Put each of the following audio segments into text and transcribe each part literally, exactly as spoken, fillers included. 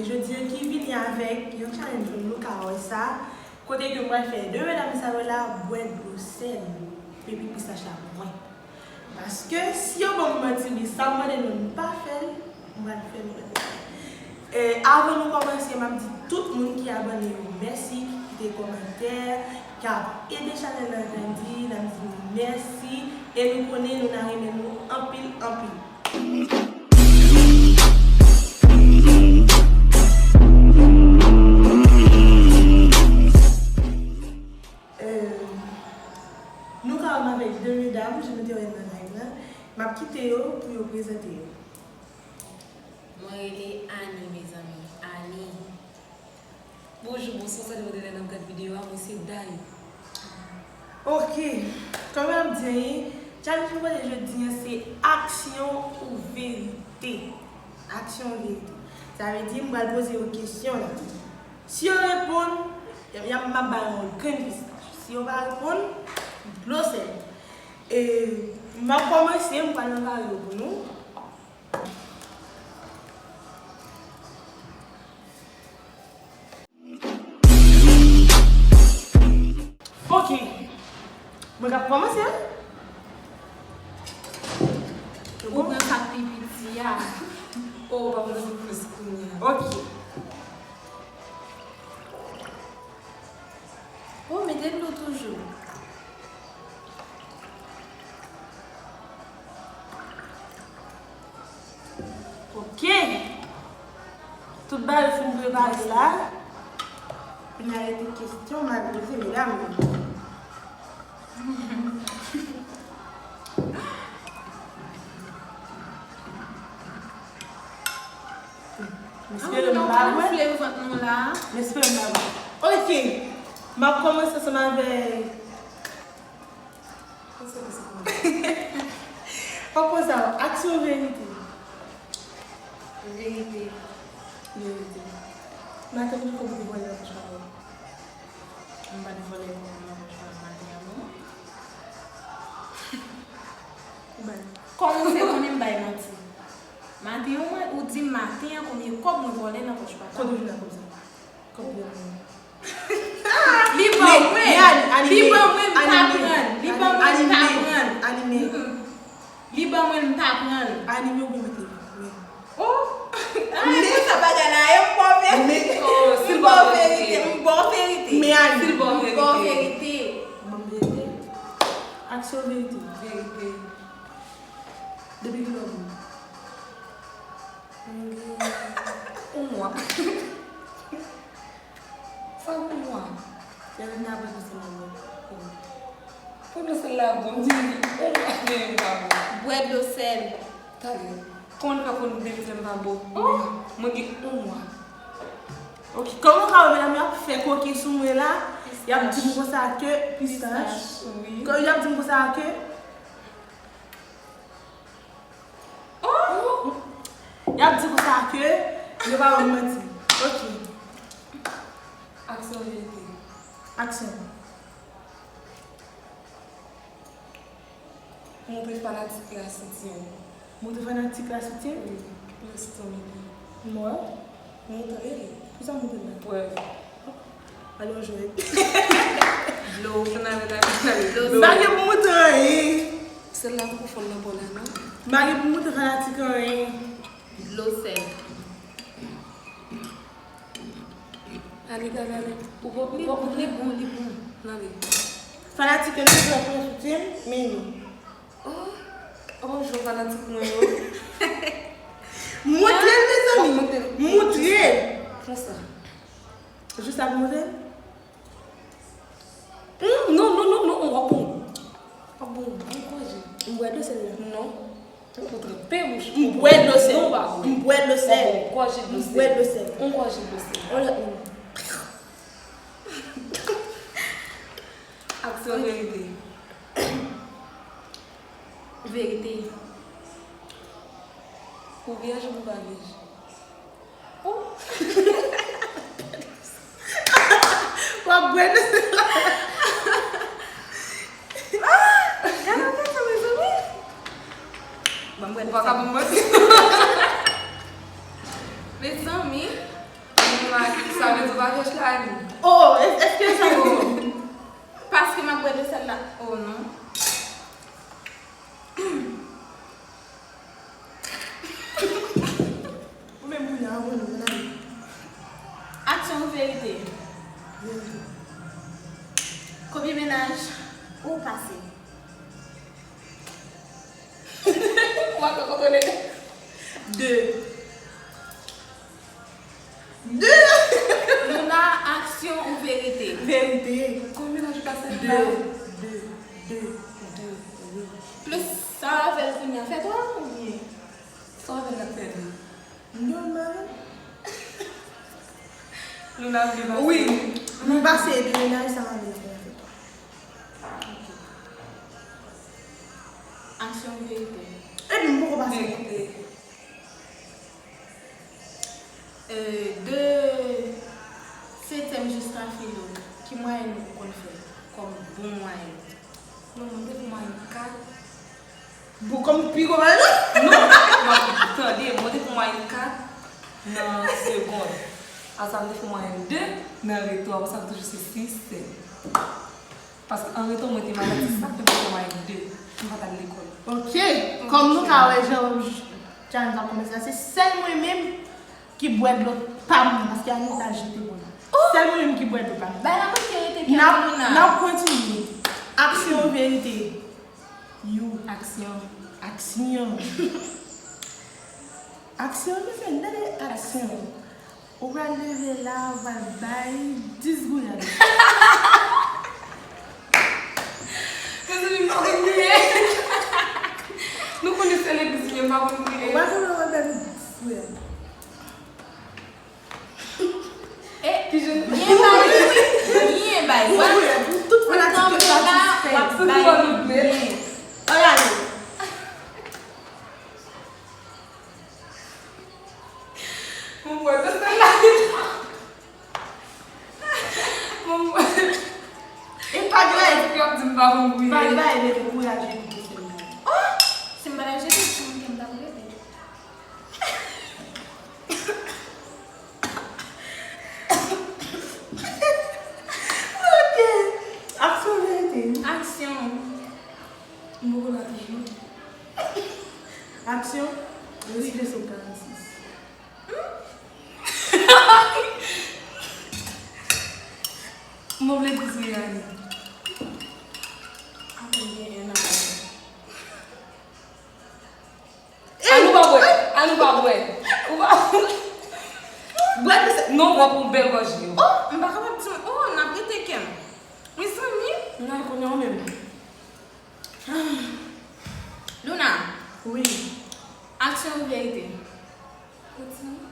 Jodi an ki vini avèk yon challenge nou ka wè sa, kote ke m pral fè de medam sa yo la bwè dlo sèl, pepi pistach la pou mwen. Paske si yo ban m manti, wi, sa m mande nou, nou pa fè l, m pral fè nou wè. E, avan nou kòmanse, m ap di tout moun ki abòne yo mèsi, ki kite kòmantè, k ap ede chanèl la grandi, n ap di nou mèsi, e nou konnen nou nan renmen nou anpil, anpil. Euh, nou ka wè m avèk de medam, jan nou te wè nan live la. M ap kite yo pou yo prezante yo. Mwen rele Annie, mezanmi. Annie. Bonjou, bonswa, sa depann de lè n ap gad videyo a, mwen se Day. Ok. Kòm m ap di, challenge nou pote jodi a, se aksyon ou verite. Aksyon ou verite. Sa vle di, m pral poze yo kesyon la. Si yo reponn, y ap, y ap, m ap ba yo yon grenn pistach. Si yo pa reponn, dlo sèl. E, m ap kòmanse, m pral nan kare yo pou nou. Ok. Mwen k ap kòmanse. Ou pran sa k pi piti a. O, ou pa bezwen plis kounye a. Ok. O, mete dlo toujou. Ok. Tout bagay yo fin prepare la. Kounye a rete kesyon m al poze medam yo. M espere m pa bwè. M espere m pa bwè. Ok. M ap kòmanse ansanm avèk Poko sa, aksyon ou verite? Verite. Verite. Maten ou te konn vòlè nan pòch papa w? M pa t vòlè kòb nan pòch papa m maten an, non. Ou bay. Kòman ou fè konnen m bay manti? Maten an, mwen, ou di m maten an konbyen kòb mwen vòlè nan pòch papa m. Kote ou jwenn kòb sa? Kòb pou mwen. Li ban mwen. Li ban mwen, m pa pran. Li ban mwen, m pa pran. Li ban mwen, m pa pran. Anime oubyen mete. Oh! Ah, men sa bagay la, e m ba w verite. M ba w verite, m ba w verite. Men Annie. M ba w verite. Ban m verite. Aksyon verite. Verite. Depi kilè w vin? Mwen gen yon mwa. Sa yon mwa? Lè vin apre konsa mwen bon. Pou dlo sèl la bon, m di yon mwa, men yon mwa bon. Bwè dlo sèl. Tande, kòman w fè konn depi lè m pa bon? Mwen gen yon mwa. Ok, kòman w ka wè medam y ap fè koken sou mwen la? Y ap di m konsa ke pistach. Pistach, wi. Y ap di m konsa ke Oh! Y ap di konsa ke yo pa ban m manti. Ok. Aksyon verite. Aksyon. Montre fanatik la soutyen w. Montre fanatik la soutyen? Wi. Lè soutyen w mete. Mwen? Montre li. Pou sa montre l la? Prèv. Alon jwèt. Dlo. Fè n ale la, fè n ale. Dlo. M pa gen pou montre anyen. Sèl la poko fonn nan bò la, non? M pa gen pou montre fanatik anyen. Dlo sèl. Ale, ale, ale. Ou bon, ou bon, li bon, li bon. N ale. Fanatik yo, nou pran soutyen, men nou. Oh, oh, bonjou fanatik mwen yo. Montre l, mezanmi. Montre l. Konsa. Jis ap montre l? Hmm, non, non, non, non, w ap bon. W ap bon, bon kòje. M bwè dlo sèl la. Non. Ou tranpe bouch. M bwè dlo sèl. Non, w ap bon. M bwè dlo sèl. Bon, kòje dlo sèl. M bwè dlo sèl. On kòje dlo sèl. On lòt moun. Aksyon verite. Verite. Ou vyèj ou pa vyèj? Oh! W ap bwè dlo sèl la. Ah! Gade sa, mezanmi. Ban m bwè dlo sèl. Ou pa ka ban m manti. Mezanmi. Sa vle di w pa fè chita, Annie? Oh, es-, èske sa vle di? Paske m ap bwè dlo sèl la. Oh non. Ou menm kounye a, abone, abone. Aksyon ou verite? Verite. Konbyen mennaj ou pase? Ou pa ka kontwole. De. De. Luna, aksyon ou verite? Verite. Konbyen mennaj ou pase? De. De. De. De. Wi. Plis sa avè l kounye a, fè twa oubyen? Sa avè l ap fè de. Nòmal. Luna vle pase. Wi. M pase de mennaj, sa avè l ap fè twa. Ok. Aksyon ou verite? Epi m poko pase. Verite. Euh, de setyèm jiska filo, ki mwayèn ou konn fè kòm bon mwayèn? Non, mwen te fè mwayèn kat. Bon, kòm pi gwo mwayèn ou? Non, tande, mwen te fè mwayèn kat nan segond. Apre sa, mwen te fè mwayèn de nan reto. Apre sa, toujou se sis, sèt. Paske an reto mwen te malad, se sa k fè mwen te fè mwayèn de. Mwen pa t al lekòl. Ok. Kòm nou ka wè jan challenge la kòmanse la, se sèl mwen menm ki bwè dlo pa m nan, paske Annie ta jete pou nou. Sèl mwen menm ki bwè dlo pa m. Bay la manke rete kè Luna. N ap kontinye. Aksyon ou verite? You. Aksyon. Aksyon. Aksyon, mesye, n tande aksyon. Ou pral leve la, ou pral bay dis gouyad. Mezanmi, m pa konn priye. Nou konnen se legliz li ye, m pa konn priye. Ou pral leve, ou pral bay dis gouyad. E, byen bay, byen bay. Dis gouyad, pou tout fanatik yo satisfè. W ap bay byen. Ann ale. Mwen bwè dlo sèl la. Mwen bwè. E pa gen anyen ki ap di m pa konn priye. Pa gen anyen, mete kouraj epi dlo sèl la. Oh! Si m pa t ap jete, si m te m t ap rete. Ok. Aksyon, verite? Aksyon. M poko la toujou. Aksyon, respire sou karannsis. Mwen vle di Sirani. Amen, gen en amen. Ann nou pa bwè, ann nou pa bwè. Ou pa bwè dlo sèl. Non, pran pou bèl gòje yo. Oh, m pa kapab di, oh, n ap rete kè m. Mezanmi. N al kounye a menm. Luna. Wi. Aksyon ou verite?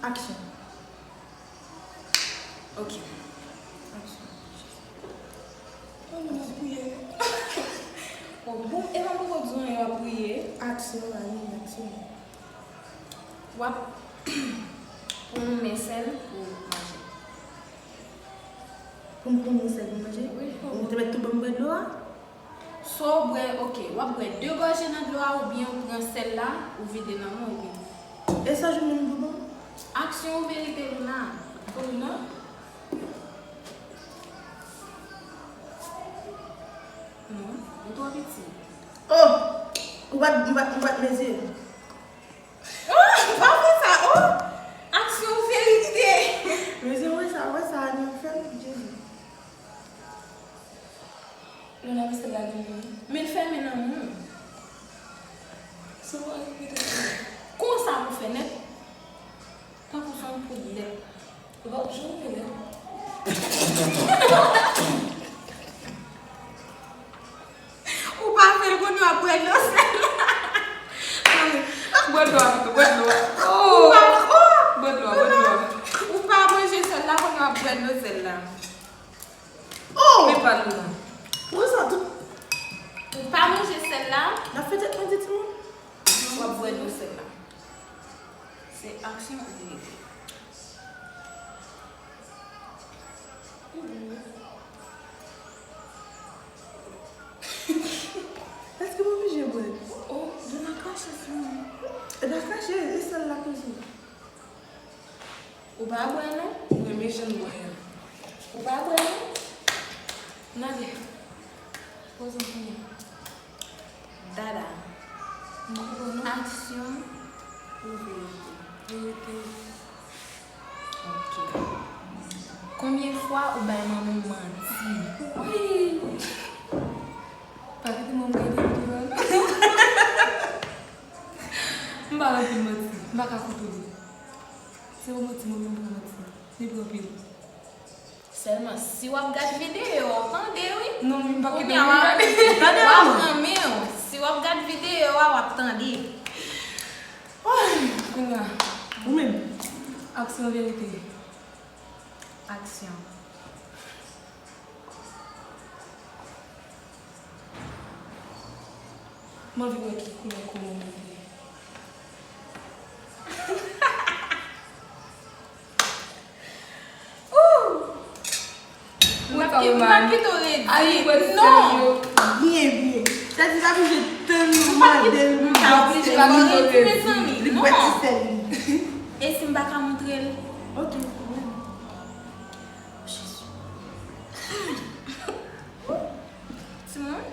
Aksyon. Ok. Aksyon. Oh, nou ap priye. Oh, bon, e pa poko di w w ap priye. Aksyon, Annie, aksyon. W ap pran yon men sèl pou manje. Pou m pran yon men sèl pou manje? Wi. Ou te mèt tou ban m bwè dlo a? Swa w bwè, ok, w ap bwè de gòje nan dlo a oubyen ou pran sèl la, ou vide nan men w, epi. E sa jounen m pou bon? Aksyon ou verite, Luna? Pou Luna? Non, ou twò piti. Oh! Ou pa t, ou pa t, ou pa t mezi. Oh, pa fè sa, oh! Aksyon ou verite? Mezi, wè sa, wè sa, Annie ap fè m, Jezi. Luna, men sèl la nan men w. Men l fèmen nan men w. Se w annik mete sou. Konsa pou fè nèt. Tankou se yon poud lèt. Ou pa janm fè lèt. Ou pa fè l kounye a, bwè dlo sèl la. Bwè dlo a pito, bwè dlo a. Oh! Ou pa, oh! Bwè dlo a, bwè dlo a. Ou pa manje sèl la, kounye a w ap bwè dlo sèl la. Oh! Men pa Luna. Pran sa tou. Ou pa manje sèl la. N ap fè tèt manje timoun. W ap bwè dlo sèl la. Se aksyon ou verite? Èske m oblije bwè? Oh, Luna krache sou mwen. E pa krache, e sèl la toujou. Ou pa bwè non? M renmen jan l bwè a. Ou pa bwè non? N ale. Poze m kounye a. Dada. M pa bwè non. Aksyon ou verite? Verite. Ok. Konbyen fwa ou bay manman w manti? Wi! Pa kite mwen gade videyo a. M pa anpil manti. M pa ka kontwole. Se yon manti, mwen menm pou manti. Li pran pil. Sèlman, si w ap gad videyo a, w tande, wi. Non, m pa kite mwen gade. Tande w ap nan men w. Si w ap gad videyo a, w ap tande. Ay, kounye a. Ou menm? Aksyon, verite? Aksyon. M anvi wè ki koulè kò w monte. Ooh! M p ap kite w redi. Non! Byen, byen. Sa di pa bouge tann nou mande l. M pa oblije fò redi, mezanmi. Li bwè ti sèl li. E si m pa ka montre l? Ok, pa pwoblèm. Jezi. Timoun,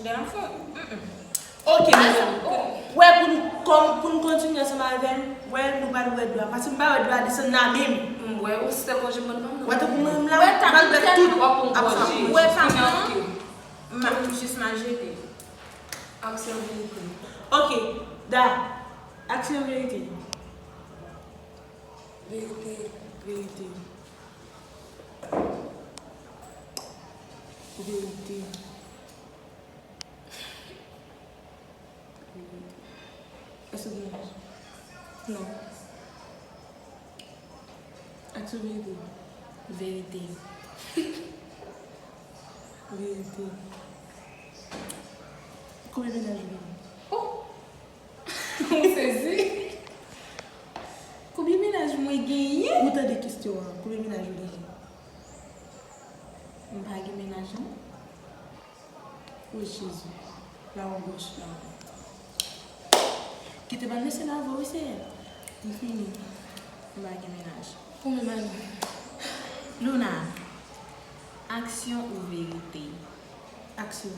lè n ap fè yon, mm, mm. Ok, mezanmi. Wè, pou n kòm, pou n kontinye ansanm avè l, wè, nou pral wè dlo a. Paske m pa wè dlo a desann nan men m. M wè yon sèl gòje mwen pa m nan. Wè, tankou mwen menm la, m pral wè tout ap fè. Wè, pa m nan. M ap jis mal jete. Aksyon, verite. Ok, da. Aksyon, verite. Verite. Verite. Verite. Èske w gen menaj? Non. Aksyon, verite? Verite. Verite. Konbyen menaj ou gen? Oh! M sezi. Konbyen menaj mwen genyen? Ou tande kesyon an? Konbyen menaj ou genyen? M pa gen menaj, non. Wi, Jezi. Lawon gòch, lawon. Kite ban mesye nan avè w, wi, Seyè. M fini. M pa gen menaj. Pou mwen, Manu. Luna, aksyon ou verite? Aksyon.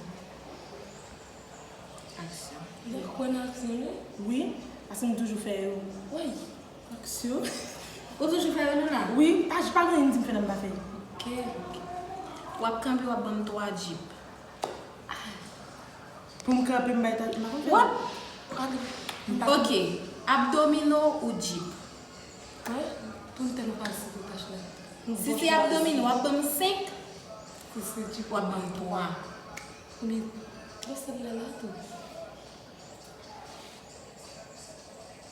Aksyon. Ou kwè nan aksyon, wi? Wi, paske m toujou fè yo. Woy, aksyon. Ou toujou fè yo, Luna? Wi, pa, pa gen anyen m di m fè la m pa fè yo. Ok, ok. W ap kanpe, w ap ban m twa djip. Pou m kanpe, m bay twa, m pa konn fè. W ap... Ok, abdomino ou djip? Wi, pou m tèlman fasil pou tach la. Si se abdomino, w ap ban m senk. Si se djip, w ap ban m twa. Konbyen? Bon, sa la la tou.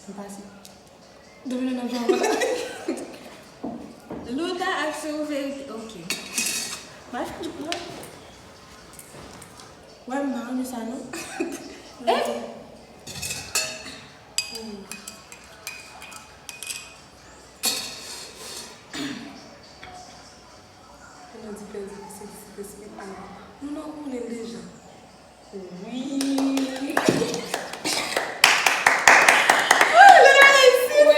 M pase. Domino nan jan. Louda, aksyon ou verite? Ok. Mwen fè di pou mwen. Wè, m pa renmen sa, non. Eh! Hmm. Konnen di pèdi, se, se, se, se, nou nan konnen deja. Wi. Oh, li reyisi, wi.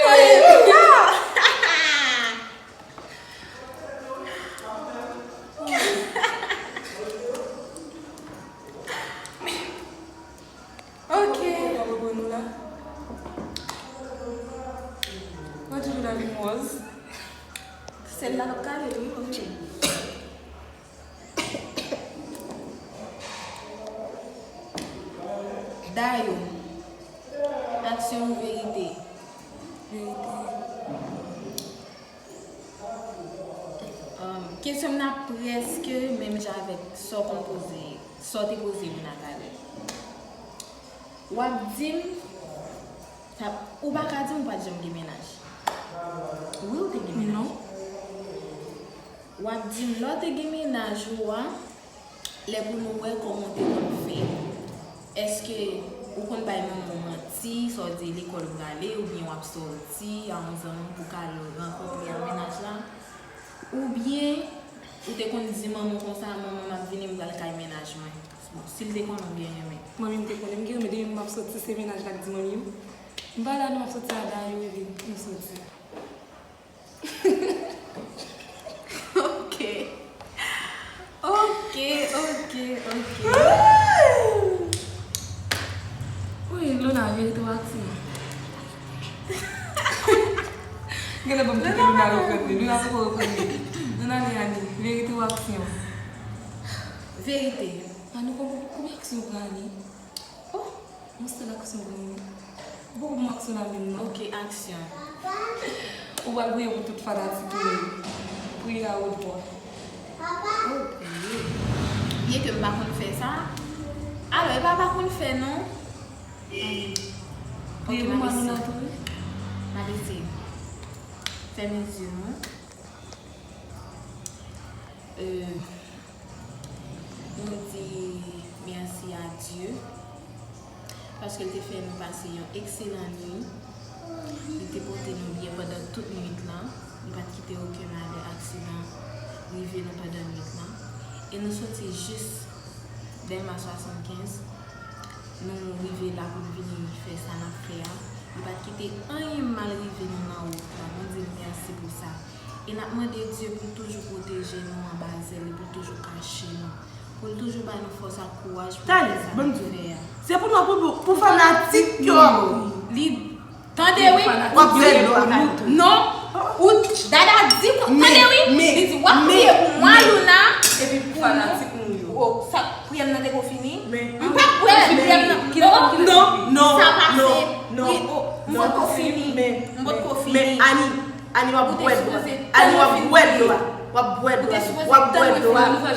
Ok. Mwen toujou la vin wòz. Sèl la p ap kale, wi, ok. Dayo, aksyon ou verite? Verite. Um, kesyon m nan prèske menm jan avèk sa w konn poze, sa w te poze Luna talè. W ap di m, ou pa ka di m ou pa t janm gen mennaj. Wi, ou te gen mennaj. Non. W ap di m lè w te gen mennaj ou a, lè pou nou wè kòman w te konn fè. Èske ou konn bay manman w manti, sa w di lekòl ou prale, oubyen w ap sòti a yon zanmi pou w ka al rankontre ak mennaj la? Oubyen ou te konn di manman w konsa, "Manman, m ap vini, m pral kay mennaj mwen." Bon, si l te konnen w byen renmen. Manmi m te konnen m gen renmen, depi m ap sòti, se mennaj la k di manmi m. M pa la non, m ap sòti a Dayo, epi m sòti. Bon, kite Luna reprann li. Luna poko reprann li. Luna li Ani. Verite ou aksyon? Verite. Ani, konbyen, konbyen aksyon ou pran, Ani? Oh, yon sèl aksyon ou pran, wi. Ou poko ban m aksyon la menm, non. Ok, aksyon. Ou pral priye pou tout fanatik ou yo. Priye a wot vwa. Ou priye. Byen ke m pa konn fè sa. Alò, e pa pa konn fè, non. Priye pou mwen, Luna, tou, wi. M ap eseye. Fèmen zye nou. Euh, nou di mèsi a Dye, paske l te fè nou pase yon ekselan nuit. Li te pote nou byen pandan tout nuit lan. Li pa t kite okenn malè, aksidan rive nou pandan nuit lan. E nou soti jis Dèlma swasannkenz. Nou rive la pou n vini fè sa n ap fè a. Li pa t kite anyen mal rive nou nan wout la. Nou di l mèsi pou sa. E n ap mande Dye pou l toujou pwoteje nou anba zèl li, pou l toujou kache nou. Pou l toujou ba nou fòs ak kouraj pou n fè sa n ap fè a. Se pou nou, pou, pou, pou fanatik yo. Li Tande wi. W ap bwè dlo a. Non. Ou Dada di, tande wi. Li di w ap priye pou mwen, Luna. Epi pou fanatik nou yo. Oh, sa, priyè m nan te ko fini? M pa kwè priyè m nan. Non, non, non, non. Sa pase. Wi, oh, m potko fini. M potko fini. Men Ani, Ani, w ap bwè dlo a. Ani, w ap bwè dlo a. W ap bwè dlo a. W ap bwè dlo a. Nou fè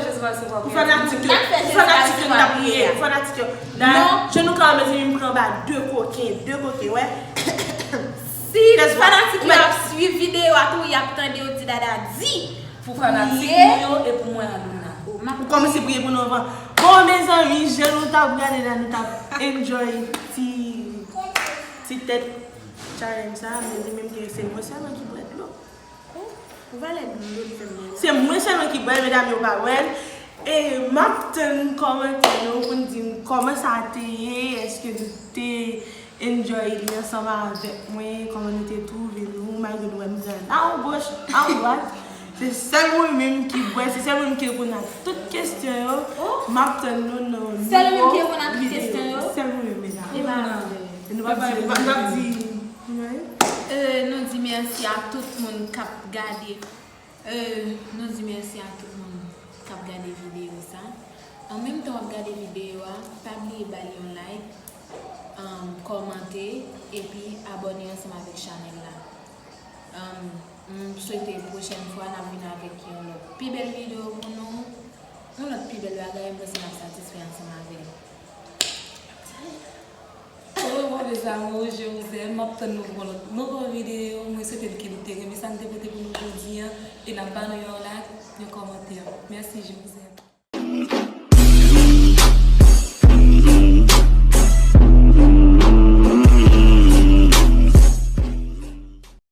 Jezi pase pou nou. Pou fanatik yo. Pou fanatik yo, n ap priye. Pou fanatik yo. Dayè, jenou kare, mezanmi, m pran anba de koken, de koken, wè. Si fanatik yo ap swiv videyo a tou, y ap tande yo di Dada di pou fanatik nou yo e pou mwen a Luna. Ou kòmanse priye pou nou anvan. Bon, mezanmi, jan nou t ap gade la, nou t ap enjoy ti, ti tèt challenge sa, men li menm ke se mwen sèlman ki bwè dlo. Ou valè dlo li fè m byen la. Se mwen sèlman ki bwè l, medam yo pa bwè l. E m ap tann kòmantè nou pou n di m kòman sa te ye, èske nou te enjoy li ansanm avèk mwen, kòman nou te twouve nou, malgre nou wè m pran a goch, a dwat. Se sèl mwen menm ki bwè, se sèl mwen menm ki reponn a tout kesyon yo. M ap tann nou nan nouvo videyo. Sèl mwen menm ki reponn a tout kesyon yo? Sèl mwen menm, medam. E pa vre. E nou p ap di, nou p ap di, nou di mèsi a tout moun k ap gade. Euh, nou di mèsi a tout moun k ap gade videyo sa. An menm tan w ap gade videyo a, pa bliye ba l yon like, um, kòmante, epi abòne ansanm avèk chanèl la. Um, m swete pwochèn fwa n ap vin avèk yon lòt pi bèl videyo pou nou, yon lòt pi bèl bagay, m panse n ap satisfè ansanm avè l. Au revoir, mes amours, je vous aime. M ap tann nou pou yon lòt nouvo videyo. Mwen swete ke nou te renmen sa n te pote pou nou jodi a. E n ap ba nou yon like, yon kòmantè. Mèsi, je vous aime.